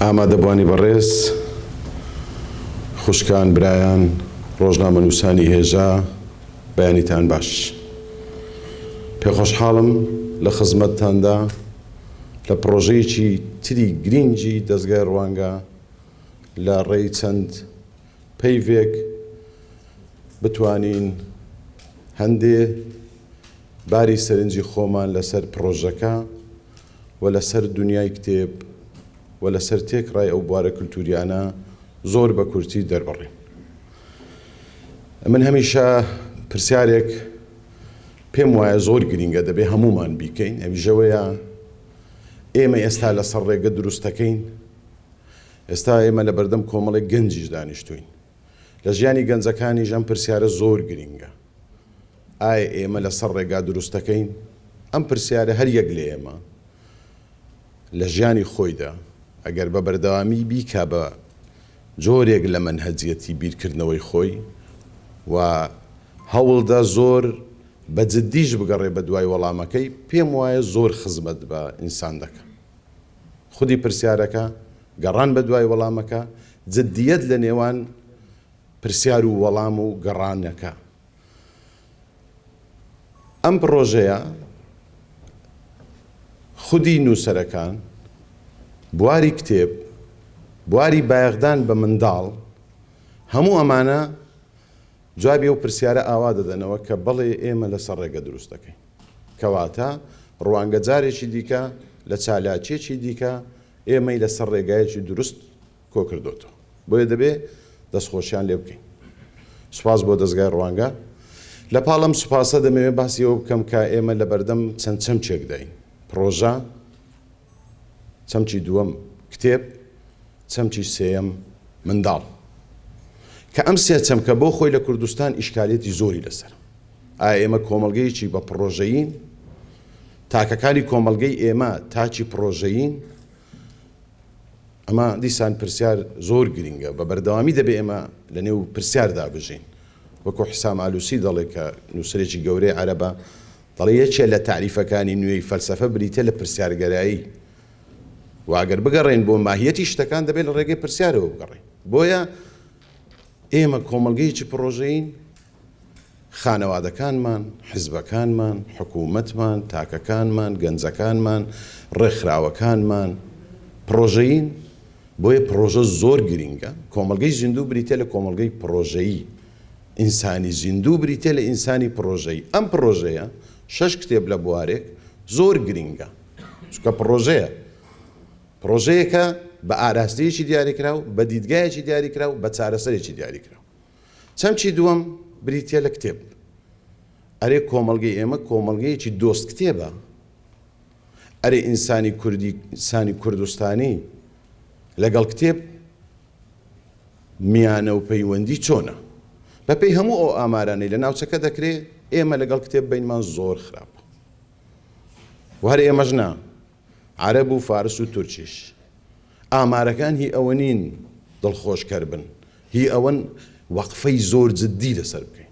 ئامادەبوانی بەڕێز، خوشکان، برایان، ڕۆژنامەنووسانی هێژا، بەیانیتان باش. پێخۆشحاڵم لە خزمەتتاندا لە پڕۆژەیەکی تری گرینگی دەزگای ڕوانگە لە ڕێی چەند پەیڤێک بتوانین هەندێ باری سەرنجی خۆمان لەسەر پڕۆژەکە و لەسەر دونیای کتێب و لەسەر تێکڕای ئەو بوارە کولتووریانە زۆر بە کورتی دەربڕین. من هەمیشە پرسیارێک پێم وایە زۆر گرینگە دەبێ هەموومان بیکەین ئەویش ئەوەیە ئێمە ئێستا لەسەر ڕێگە دروستەکەین؟ ئێستا ئێمە لە بەردەم کۆمەڵێک گەنجیش دانیشتووین. لە ژیانی گەنجەکانیش ئەم پرسیارە زۆر گرینگە. ئایا ئێمە لەسەر ڕێگا دروستەکەین؟ ئەم پرسیارە هەر یەک لە ئێمە لە ژیانی خۆیدا ئەگەر بە بەردەوامی بیکا بە جۆرێک لە مەنهەجیەتی بیرکردنەوەی خۆی و هەوڵدا زۆر بە جدیش بگەڕێ بە دوای وەڵامەکەی، پێم وایە زۆر خزمەت بە ئینسان دەکا. خودی پرسیارەکە، گەڕان بە دوای وەڵامەکە، جدیەت لە نێوان پرسیار و وەڵام و گەڕانەکە. ئەم پڕۆژەیە خودی نووسەرەکان، بواری کتێب، بواری بایەخدان بە منداڵ، هەموو ئەمانە جوابی ئەو پرسیارە ئاوا دەدەنەوە کە بەڵێ ئێمە لەسەر ڕێگە دروست دەکەین. کەواتە ڕوانگە جارێکی دیکە لە چالاکییەکی دیکە ئێمەی لەسەر ڕێگایەکی دروست کۆکردۆتەوە. بۆیە دەبێ دەستخۆشیان لێ بکەین. سوپاس بۆ دەزگای ڕوانگە. لە پاڵ ئەم سوپاسە دەمەوێ باسی ئەوە بکەم کە ئێمە لە بەردەم چەند چەمکێکداین، پڕۆژە، چەمکی دووەم کتێب، چەمکی سێیەم منداڵ. کە ئەم سێ چەمکە بۆ خۆی لە کوردستان ئیشکالیەتی زۆری لەسەرە. ئایا ئێمە کۆمەڵگەیەکی بە پڕۆژەیین؟ تاکەکانی کۆمەڵگەی ئێمە تاکی پڕۆژەیین؟ ئەمە دیسان پرسیار زۆر گرینگە، بە بەردەوامی دەبێ ئێمە لە نێو پرسیاردا بژین. وەکو حیسام ئالوسی دەڵێ کە نووسەرێکی گەورەی عەرەبە، دەڵێ یەکێ لە تاریفەکانی نوێی فەلسەفە بریتیە لە پرسیارگەرایی. و ئەگەر بگەڕێین بۆ ماهیەتی شتەکان دەبێ لە ڕێگەی پرسیارەوە بگەڕێین. بۆیە ئێمە کۆمەڵگەیەکی پڕۆژەیین، خانەوادەکانمان، حزبەکانمان، حکوومەتمان، تاکەکانمان، گەنجەکانمان، ڕێکخراوەکانمان پڕۆژەیین، بۆیە پڕۆژە زۆر گرینگە، کۆمەڵگەی زیندوو بریتیە لە کۆمەڵگەی پڕۆژەیی، ئینسانی زیندوو بریتیە لە ئینسانی پڕۆژەیی، ئەم پڕۆژەیە، شەش کتێب لە بوارێک، زۆر گرینگە، چونکە پڕۆژەیە، پڕۆژەیەکە بە ئاراستەیەکی دیاریکراو، بە دیدگایەکی دیاریکراو، بە چارەسەرێکی دیاریکراو. چەمکی دووەم بریتیە لە کتێب. ئەرێ کۆمەڵگەی ئێمە کۆمەڵگەیەکی دۆست کتێبە؟ ئەرێ ئینسانی کوردی، ئینسانی کوردستانی لەگەڵ کتێب میانە و پەیوەندی چۆنە؟ بەپێی هەموو ئەو ئامارانەی لە ناوچەکە دەکرێ، ئێمە لەگەڵ کتێب بەینمان زۆر خراپە. و هەر ئێمەش نا، عەرەب و فارس و تورکیش. ئامارەکان هی ئەوە نین دڵخۆشکەر بن، هی ئەوەن وەقفەی زۆر جددی لەسەر بکەین.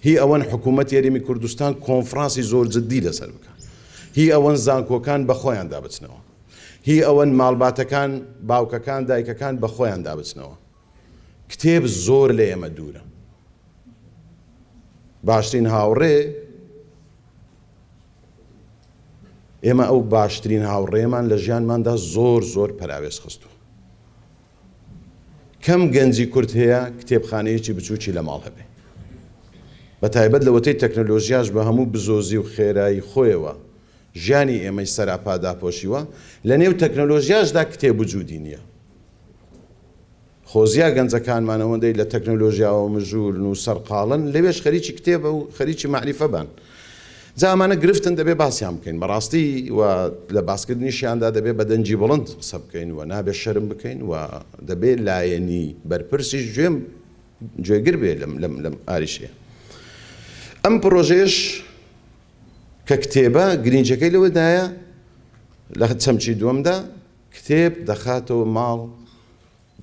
هی ئەوەن حکوومەتی هەرێمی کوردستان کۆنفرانسی زۆر جددی لەسەر بکا. هی ئەوەن زانکۆکان بە خۆیاندا بچنەوە. هی ئەوەن ماڵباتەکان، باوکەکان، دایکەکان بە خۆیاندا بچنەوە. کتێب زۆر لە ئێمە دوورە. باشترین هاوڕێ ئێمە ئەو باشترین هاوڕێمان لە ژیانماندا زۆر زۆر پەراوێز خستووە. کەم گەنجی کورد هەیە کتێبخانەیەکی بچووکی لە ماڵ هەبێ. بە تایبەت لەوەتەی تەکنەلۆژیاش بە هەموو بزۆزی و خێرایی خۆیەوە ژیانی ئێمەی سەراپا داپۆشیوە، لە نێو تەکنەلۆژیاشدا کتێب وجودی نییە. خۆزیا گەنجەکانمان ئەوەندەی لە تەکنەلۆژیاوە مژوولن و سەرقاڵن، لەوێش خەریکی کتێبە و خەریکی مەعریفە بان. جا ئەمانە گرفتن دەبێ باسیان بکەین بەڕاستی و لە باسکردنیشیاندا دەبێ بە دەنگی بڵند قسە بکەین و نابێ شەرم بکەین و دەبێ لایەنی بەرپرسیش گوێم گوێگر بێ لەم لەم لەم ئاریشەیە. ئەم پڕۆژەیەش کە کتێبە گرینگیەکەی لەوەدایە لە چەمکی دووەمدا کتێب دەخاتەوە ماڵ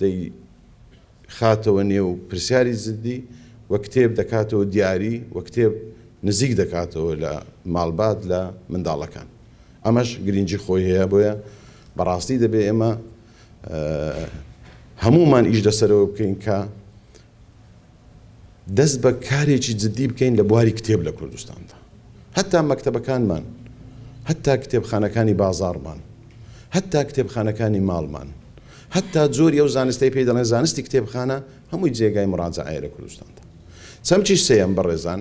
دەیخاتەوە نێو پرسیاری جدی و کتێب دەکاتەوە دیاری و کتێب نزیک دەکاتەوە لە ماڵبات لە منداڵەکان. ئەمەش گرینگی خۆی هەیە بۆیە بەڕاستی دەبێ ئێمە هەموومان ئیش لەسەرەوە بکەین کە دەست بە کارێکی جدی بکەین لە بواری کتێب لە کوردستاندا. هەتا مەکتەبەکانمان، هەتا کتێبخانەکانی بازاڕمان، هەتا کتێبخانەکانی ماڵمان، هەتا جۆری ئەو زانستەی پێی دەڵێن زانستی کتێبخانە هەمووی جێگای مڕاجەعەیە لە کوردستاندا. چەمکی سێیەم بەڕێزان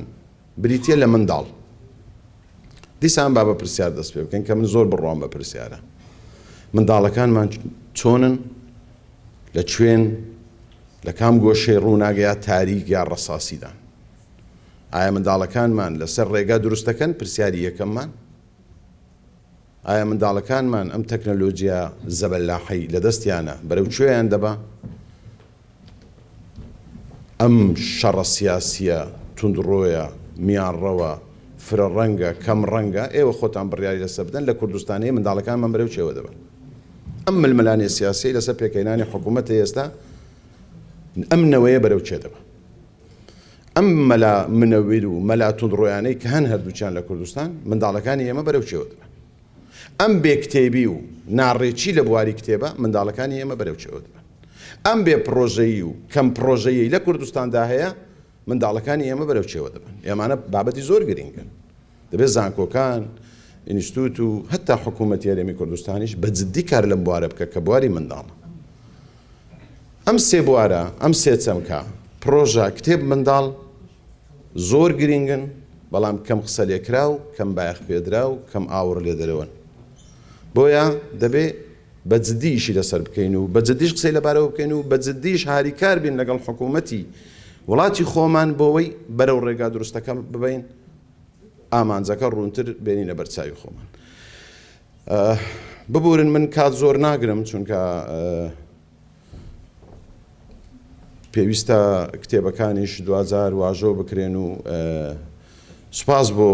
بریتییە لە منداڵ. دیسان با بە پرسیار دەست پێ بکەین کە من زۆر بڕوام بە پرسیارە. منداڵەکانمان چۆنن؟ لە کوێن؟ لە کام گۆشەی ڕووناک یا تاریک یا ڕەساسیدان؟ ئایا منداڵەکانمان لەسەر ڕێگا دروستەکەن؟ پرسیاری یەکەممان. ئایا منداڵەکانمان ئەم تەکنەلۆجیا زەبەلاحەی لە دەستیانە بەرەو کوێیان دەبا؟ ئەم شەڕە سیاسییە توندڕۆیە، میانڕەوە، فرە ڕەنگە، کەم ڕەنگە، ئێوە خۆتان بڕیاری لەسەر بدەن، لە کوردستانەیە منداڵەکانمان بەرەو کوێوە دەبەن؟ ئەم ململانێ سیاسیەی لەسەر پێکهێنانی حکوومەتە ئێستا ئەم نەوەیە بەرەو کوێ دەبا؟ ئەم مەلا منەویر و مەلا توندڕۆیانەی کە هەن هەردووکیان لە کوردستان، منداڵەکانی ئێمە بەرەو کوێوە دەبەن؟ ئەم بێ کتێبی و ناڕێکی لە بواری کتێبە منداڵەکانی ئێمە بەرەو کوێوە دەبەن؟ ئەم بێ پڕۆژەیی و کەم پڕۆژەیی لە کوردستاندا هەیە منداڵەکانی ئێمە بەرەو کوێوە دەبەن؟ ئێمانە بابەتی زۆر گرینگن. دەبێت زانکۆکان، ئینستوت و هەتا حکوومەتی هەرێمی کوردستانیش بە جددی کار لەم بوارە بکە کە بواری منداڵە. ئەم سێ بوارە، ئەم سێ چەمکە، پڕۆژە، کتێب، منداڵ، زۆر گرینگن، بەڵام کەم قسەلێکراو، کەم بایەخ پێدراو، کەم ئاوڕ لێدەرەوەن. بۆیە دەبێ بە جددی ئیشی لەسەر بکەین و بە جددیش قسەی لەبارەوە بکەین و بە جددیش هاریکار بین لەگەڵ حکوومەتی وڵاتی خۆمان بۆوەی بەرەو ڕێگا دروستەکە ببەین، ئامانجەکە ڕوونتر بێنینە بەرچاوی خۆمان. ببورن من کات زۆر ناگرم چونکە پێویستە کتێبەکانیش دواجار واژۆ بکرێن و سوپاس بۆ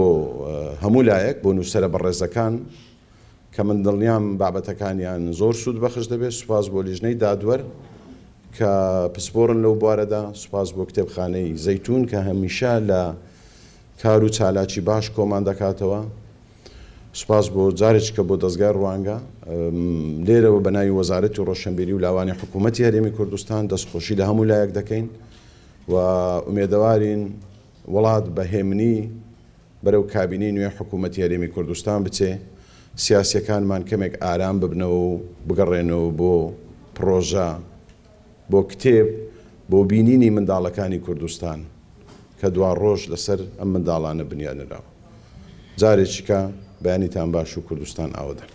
هەموو لایەک بۆ نووسەرە بەڕێزەکان کە من دڵنیام بابەتەکانیان زۆر سوود بەخش دەبێت سوپاس بۆ لیژنەی دادوەر کە پسپۆرن لەو بوارەدا سوپاس بۆ کتێبخانەی زەیتون کە هەمیشە لە کار و چالاکی باش کۆمان دەکاتەوە. سوپاس بۆ جارێکیکە بۆ دەزگای ڕوانگە. لێرەوە بە ناوی وەزارەتی ڕۆشنبیری و لاوانی حکوومەتی هەرێمی کوردستان دەستخۆشی لە هەموو لایەک دەکەین و ئومێدەوارین وڵات بە هێمنی بەرەو کابینەی نوێ حکوومەتی هەرێمی کوردستان بچێ، سیاسییەکانمان کەمێک ئارام ببنەوە و بگەڕێنەوە بۆ پڕۆژە، بۆ کتێب، بۆ بینینی منداڵەکانی کوردستان کە دواڕۆژ لەسەر ئەم منداڵانە بنیادنراوە. جارێکیکە بەیانیتان باش و کوردستان ئاوەدان.